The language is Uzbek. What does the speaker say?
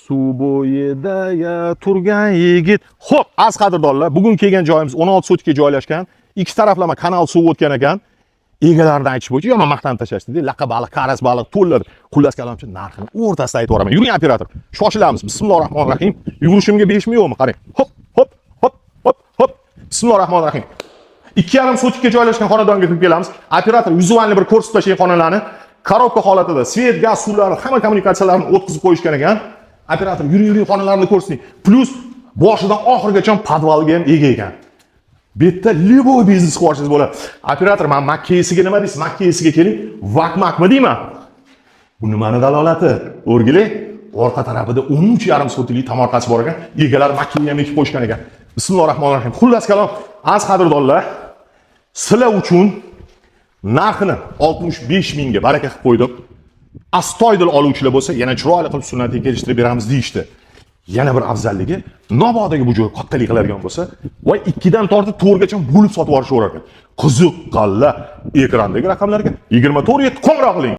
Suv bo'yida ya turgan yigit. Xo'p, aziz qadrdonlar, bugun kelgan joyimiz 16 sotikga joylashgan. Ikki taraflama kanal suv o'tgan ekan. Egalaridan aytish bo'yicha yomon maqtanib tashlashdi. Laqa baliq, karas baliq to'llar. Xullas kalomchi, narxini o'rtasida aytib yuboraman. Yuring, operator. Shoshilamiz. Bismillahir rohmanir rohim. Yugurishimga 5 mi, yo'qmi? Qarang. Hop, hop, hop, hop, hop. Bismillahir rohmanir rohim. 2,5 sotikka joylashgan xonadonga kirib kelamiz. Operator, визуальный bir ko'rsatib tashlang xonalarni. Коробка holatida свет, gaz, suvlarni, hamma kommunikatsiyalarni o'tkazib qo'yishgan ekan. Operator, yuring, yuring, xonalarni ko'rsating. Плюс boshidan oxirigacha podvalga ham ega ekan. Bu yerda любой biznes qilib olsangiz bo'ladi. Operator, man Makkasiga nima deysiz? Makkasiga keling. Vakmakmi deyman? Bu nimani dalolati? O'rgili, orqa tarafida 13,5 sotiklik tomorqasi bor ekan. Egalari makkaga ham ekib qo'yishgan ekan. Bismillahir rohmanir rohim. Xullas kalom, aziz qadrdonlar, sizlar uchun narxini 65 mingga baraka qilib qo'ydim. Astoydil oluvchilar bo'lsa, yana chiroyli qilib sunnatiga kelishtirib beramiz deyishdi. Yana bir afzalligi, nobodagi bu joy kattalik qiladigan bo'lsa, voy, 2 dan tortib 4 gacha bo'lib sotib yuborishaverar ekan. Qiziqqanlar ekrandagi raqamlarga 24 7 qo'ng'iroq qiling.